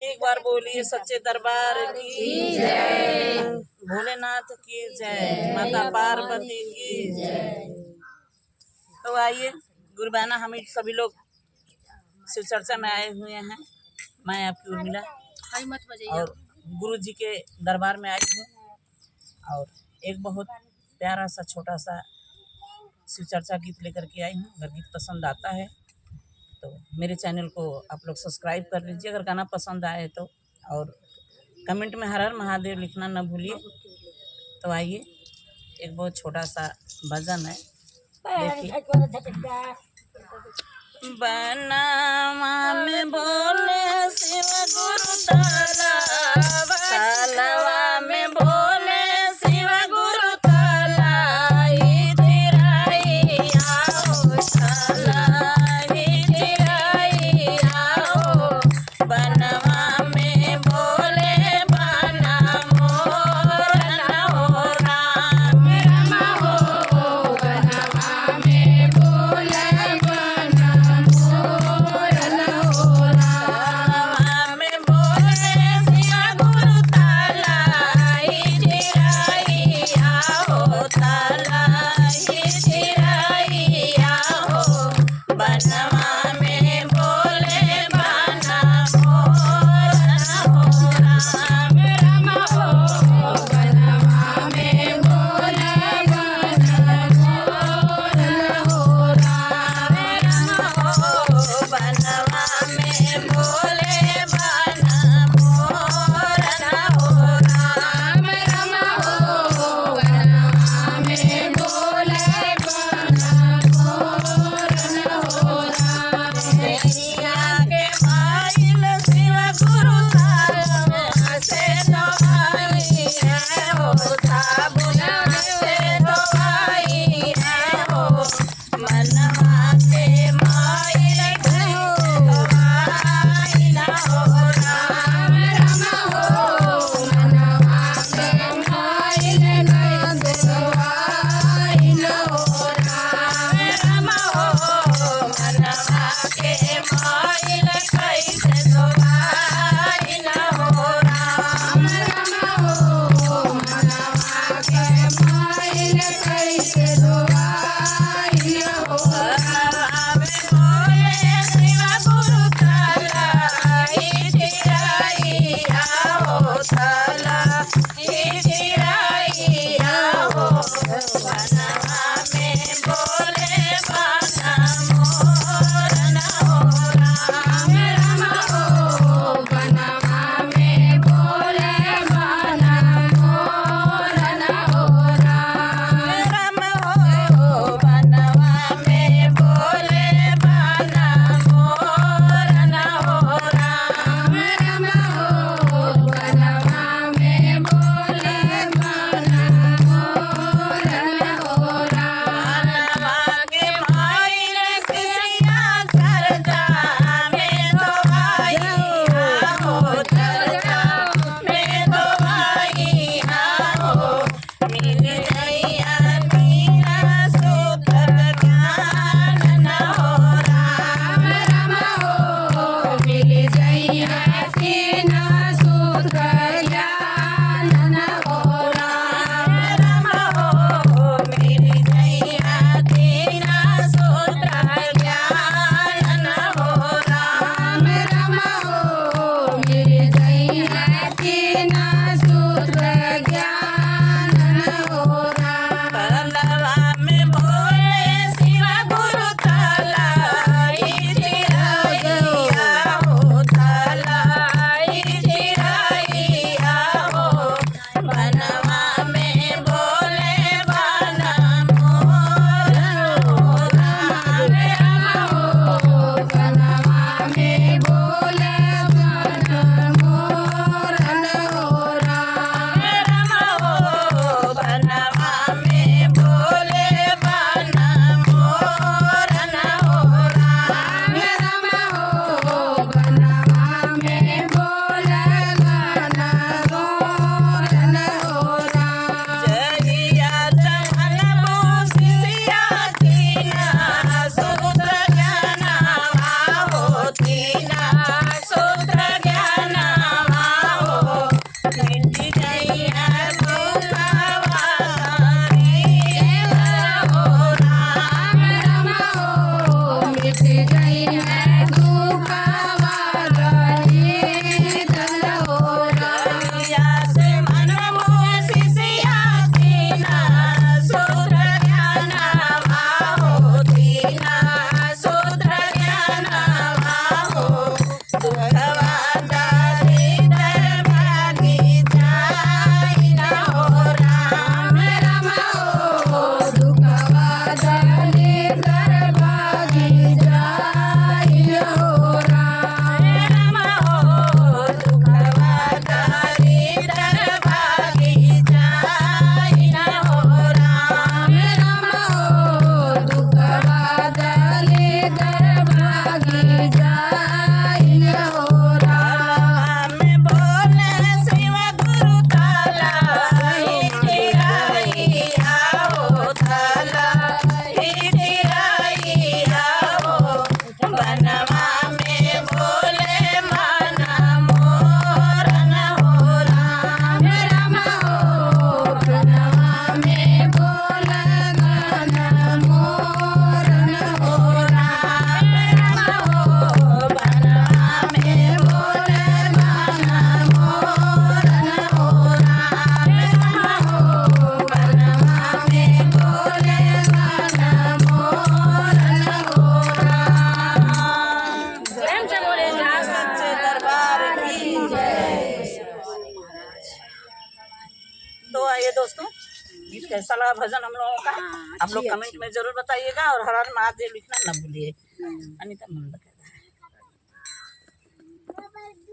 एक बार बोलिए सच्चे दरबार की जय, भोलेनाथ की जय, माता पार्वती की जय। तो आइए गुरबाना, हम सभी लोग शिव चर्चा में आए हुए हैं। मैं आपकी उर्मिला और गुरु जी के दरबार में आई हूँ और एक बहुत प्यारा सा छोटा सा शिव चर्चा गीत लेकर के आई हूँ। अगर गीत पसंद आता है तो मेरे चैनल को आप लोग सब्सक्राइब कर लीजिए अगर गाना पसंद आए तो, और कमेंट में हर हर महादेव लिखना न भूलिए। तो आइए, एक बहुत छोटा सा भजन है, देखिए। बनवा में बोले शिव गुरु ताला, तालवा में बोले शिव गुरु ताला, चिराई आओ ताला, चिराई आओ। बनवा में बोले बना मोर हो राम, राम हो बनवा में बोले बना मोर हो राम। बनवा में बोले शिव गुरु ताला, चिराई आओ ताला, चिराई आओ। बनवा में बोले बना मोर हो राम, राम हो बनवा में बोले बना मोर हो राम। राम हो बनवा में बोले बना मोर हो राम। राम हो बनवा में बोले बना मोर हो राम। दैया के माइल शिव गुरु साबुन से दवाई है हो, साबुन से दवाई है हो। मनवा के माइल दवाई न हो राम। राम हो मनवा के माइल दवाई न हो राम। राम हो मनवा के माइल कैसे दवाई न हो राम। राम हो मनवा के माइल कैसे दवाई न हो राम। बोले शिव गुरु ताला, चिराई आओ ताला, चिराई आओ। बनवा में बोले बना मोर न हो राम। राम हो बनवा में बोले बना मोर न हो राम। राम हो बनवा में बोले बना मोर न हो राम। राम हो बनवा में बोले बना मोर न हो राम। बनवा के माइल किसिया करजा में दवाई आओ, करजा में दवाई आओ। मिल जइया मीरा सूत्र ज्ञान न हो राम। राम हो मिल जइया तीन सूत्र ज्ञान न हो राम। राम हो मिल जइया तीना सूत्र ज्ञान न हो राम। राम हो मिल जइया तीन सूत्र ज्ञान न हो राम। तलवा में बोले शिव गुरु ताला, चिराई आओ ताला, दोस्तों, गीत कैसा लगा भजन हम लोगों का, हाँ, आप लोग अच्छी, कमेंट में जरूर बताइएगा और हर हर महादेव लिखना न भूलिए। अनिता मंडल।